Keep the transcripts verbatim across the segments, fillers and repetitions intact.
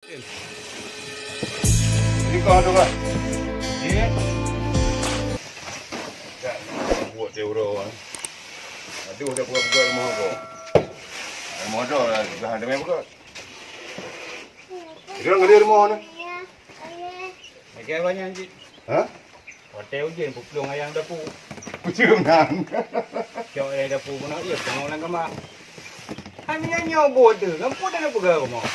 Di kau tu, Kak. Ni. Tak buat dia orang. Aduh, dah buat-buat rumah kau. Rumah dah lah, dah ada main buat. Dia orang ada rumah ni. Lagi apa nyan, Cik? Ha? Watèe ujeuen, peuplueng ayang dapu. Ujeuen nan. Cok ayang dapu keunoe, iya, peungoh lam kama. Hai, minyak nyoe buet tu, lampu dah peugah rumoh.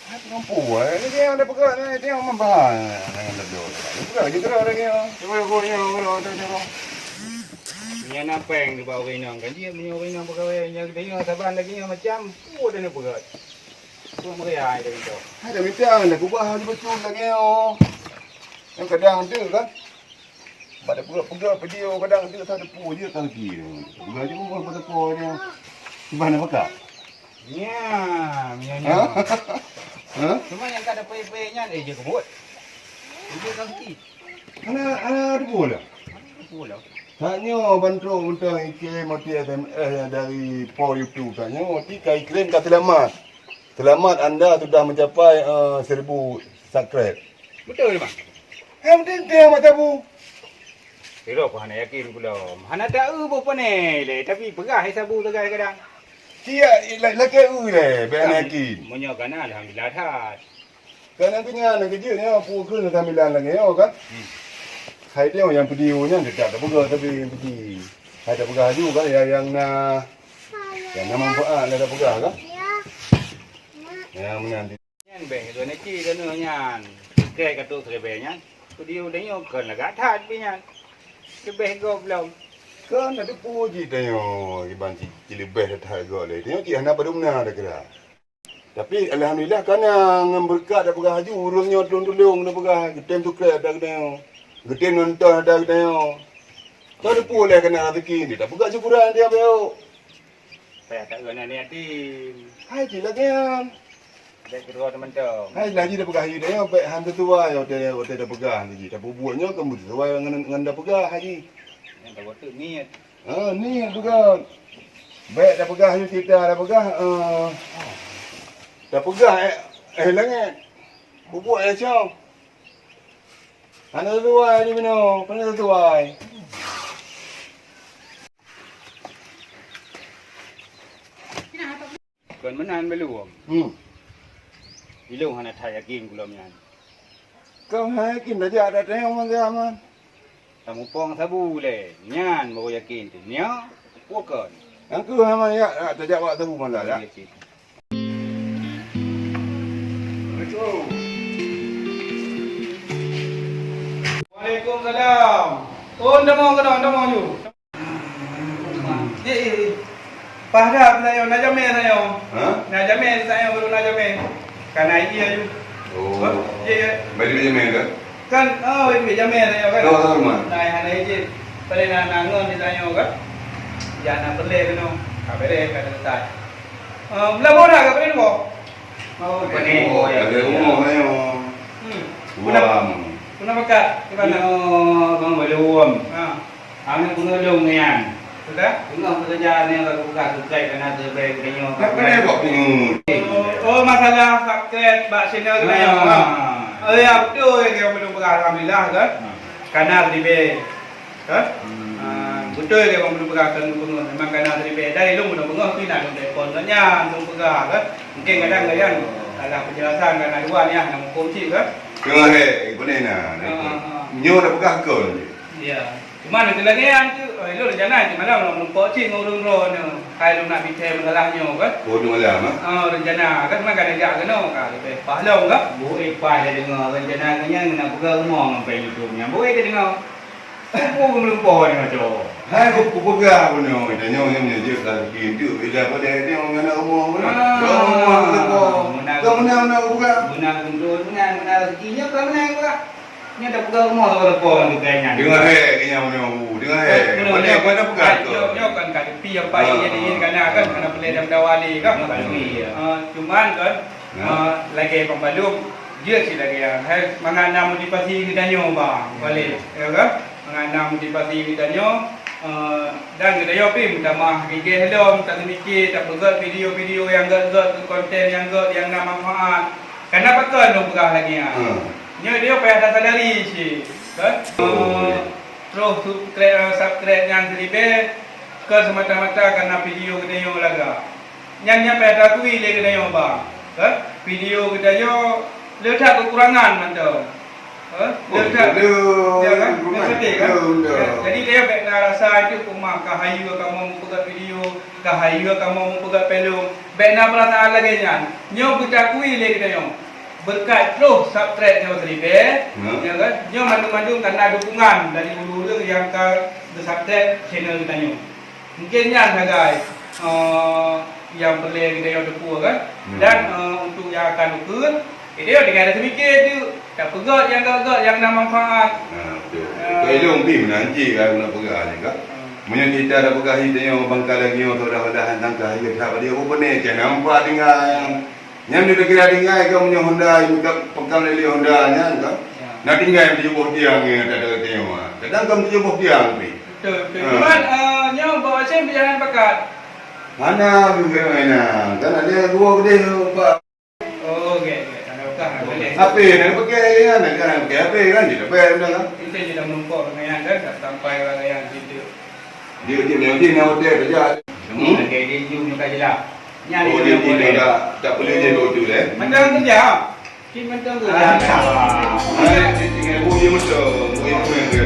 Hai, lampu, eh, dia ada peugah, eh, dia membahas. Peugah je terus lagi, ya. Cuba buat nyoe, kalau ada cara. Nyan na péng di bawah ureueng inong kan, jih meunyoe ureueng inong peugawée, nyan geutanyoe saban lagèe nyoe macam, peue dah neupeugah. Peue meuria ai teuh. Hai, dah mita, dah kubah di bacut lagèe nyoe. Nyang kadang deuek kan. Bak peugah-peugah video kadang deuek sa teupeu jeuet ka lagi. Peugah jeuet umur pada ko nyoe. Sibah na bakak. Nya, nya, nya. Ha? Ha? Cuma nyang ka dapeuék-pék nyan, eh, jeuet keu buet. Jeuet ka lagi. Hana, hana teupeu lah. Hana teupeu lah. Tanyoe ban trok mantong I K Moti S M S dari po YouTube tanyoe, ti ka iklem ka seulamat. Selamat anda sudah mencapai, eh, seribu subscribe. Beutôi, Bang? Eh, beutôi, beutôi, Mak Sabu. Sidroe pun hana yakin ulôn. Hana taeu boh pane lé, tapi peugah hai Sabu sagai kadang. Siap, la-, lakèe eu lé, bèk hana yakin. Meunyoe kana, alhamdulillah that. Kan nyang keu nyan, nyang keu jeuet nyoe, peue kheun sambilan lagèe nyoe kan? Hmm. Hai teuh nyang video nyan teutab tapeugah sabe nyang peuji. Hai tapeugah laju kan, ya, nyang na, nyang na manfaat lah tapeugah kan? Ya, meunan. Nyan bèh, dua nasi tanoh nyan. Sukèe ka trok siribèe nyan. Video tanyoe kon lagak that pih nyan. Leubeh gob lom. Kon na teupeu jih tanyoe, kiban ci, ci leubeh that gob lé. Tanyoe cit hana padum na takira. Tapi alhamdulillah kana ngon beureukat tapeugah laju, ureueng nyoe tulông-tulông tapeugah, geutem sukèe ata geutanyoe, geutem nonton ata geutanyoe. Ka teupeu lé kana raseuki, tapeugah syukuran tiep ayô. Payah taeu aneuk yatim. Hai cit lagèe nyan. Bèk keudroe teumantong. Hai laju tapeugah laju tanyoe bèk han sisuai watèe, watèe tapeugah laju. Tapeubuet nyoe kon beusisuai ngon, ngon tapeugah laju. Nyang tapeugah tu niet. Ha, niet bukan. Bèk tapeugah laju cerita tapeugah, eh, tapeugah, eh, eh, langèt. Bubuet, eh, cong. Hana sisuai laju meunoe, hana sisuai. Kon meunan beulom. Hmm. Ilôn hana that yakin keu lom nyan. Kau hana yakin tajak ata teuh mantong, Man? Tamuphom Sabu lé, nyan baru yakin teuh. Nyoe, peue kon? Nyang keuh, Man, ya, ya, tajak bak Sabu malam, ya. Yakin. Assalamualaikum. Waalaikumsalam. Oh, ndamong keunoe, ndamong ju. Ye, ye, ye. Paih that tanyoe, na jamé tanyoe. Ha? Na jamé tanyoe, baru na jamé. Ka na ié aju. Oh. Ye, ye. Baju jamé ke? Kan, oh, baju jamé tanyoe kan. Tahu, tahu, Man. Na, hana izin. Paléng na, na ngon di tanyoe kan. Ya, na peureulèe keunoe. Ka beureh, ka selesai. Eh, meulaboh na ka beureh nyoe? Oh, beureh. Oh, ya, ya, ya. Hmm. Pulang. Pulang pekat, di mana? Nyoe, Bang Balum. Ha. Aneuëk peungeulong nyan. Sudah? Teungoh keureuja nyan ka geupeugah subscribe kana subscribe geutanyoe. Nggak pernah kok bingung. Oh, oh, masalah subscribe bak channel geutanyoe. Ah. Oh, ya, beutôi, geutanyoe belum peugah, alhamdulillah, kan? Ah. Kana siribèe. Kan? Hmm. Ah, beutôi, geutanyoe belum peugah, kan, belum peugah. Memang kana siribèe. Dari lôn belum peugah, tapi nak lôn telepon geuh nyan, belum peugah, kan? Mungkin kadang geuh nyan salah penjelasan, kana dua ni, ah, nak hukum cit, kan? Tengah, eh, ibu ni, nah. Ah, ah, ah. Nyoe dah peugah kon. Ya. Cuma nanti lagi yang tu, eh, lu rencana nanti malam lu numpuk cing urung ro ni. Hai lu nak bitai masalah nyo kan? Oh, tu malam, ah? Ah, rencana kan, cuma kan jak kena, kan lebih pah long kan? Bu eh pah dah dengar rencana kau nyan nak pegang rumah sampai itu nya. Bu eh dah dengar. Bu belum pah ni macam. Hai, ku, ku pegang pun nyo, kita nyo yang menjadi lagi tu. Bila pada dia orang nak rumah pun. Ah, rumah tu. Menang. Kau menang nak pegang. Menang untung, menang, menang rezekinya, kau menang juga. Nyan dah peugah rumoh saboh lapoe ngon keukai nyan. Deungoe he, keu nyang meunyoe, deungoe he. Meunyoe, mana, nyoe, mana peugah nyoe, tu? Nyoe kan ka tepi apa, ah, iya, iya, kana kan, kana peureulèe dan meudawa lé kan. Nyoe ka tepi, ya. Ah, cuman kan, ya, ah, lagèe Bang Balum, jeuet cit lagèe nyan. Hai, mangat na motivasi geutanyoe, Bang, Balek, ya kan? Mangat na motivasi geutanyoe, Eh, dan geutanyoe pih meutamah gigeh lom, taneumike, tapeugét video-video nyang gét-gét, keu konten nyang gét, nyang na manfaat. Kana pakon lôn peugah lagée nyan. Hmm. Nyoe geutanyoe payah tasadari cit, kan? Oh, Eh, iya. Troh subscribe, subscribe nyan siribée, kon seumata-mata kana video geutanyoe lagak. Nyan, nyan payah taakui lé geutanyoe, bang. Kan? Video geutanyoe le that keukurangan mantong. Eh, Oh, le that. Betul. Ya kan? Betul, betul. Ya, jadi dia bèk na rasa itu, "Uma, ka hayeue kamoe meupeugét video, ka hayeue kamoe meupeugét filem." Bèk na peurasaan lagée nyan. Nyoe beutaakui lé geutanyoe. Beureukat troh subscribe nyoe siribée, Ya. ya kan? Nyoe mandum-mandum karena dukungan dari ureuëng-ureuëng nyang ka geu-subscribe channel geutanyoe. Mungkin nyan sagai, eh, nyang peureulée geutanyoe teupeue kan. Hmm. Dan, eh, untuk nyang akan ukeue, geutanyoe tinggai taseumike teuk, tapeugét nyang gét-gét nyang na manfaat. Ha, betul. Ya. Keu ilôn pih meunan cit kan, nak peugah nyan kan. Hmm. Meunyoe kita tapeugah geutanyoe bangka lagée nyoe, sudah-sudah tangka hireuen that bak dia, bubunoe cit nampak tinggai. Nyan dikira tinggai kan, meunyoe Honda, pekan lé Honda nyan kan. Ya. Nah, tinggai tujoh boh tiang nyang ada geutanyoe. Kadang kan tujoh boh tiang pih. Betul, betul. Ha. Cuman, eh, nyoe bak Hashim beujalan pakat. Hana, bukan mainan. Kan ada dua gede, Pak. Oh, okey, okey. Hana bukan, hana boleh. H P nak pakai, kan? Kan pakai H P, kan? Dia dapat, udah, kan? Itu je dah menumpuk dengan kan, tak sampai orang yang situ. Dia, dia, dia, dia, dia, dia, dia. Hmm? Lagi dia, dia, dia, dia, dia. Nyan Oh, dia, dia, dia, dia. Tak boleh dia, dia, dia, eh? Macam kerja. Cit mantong tu. Ah, ah, cit tinggai bu ye mantong. Bu ye mantong.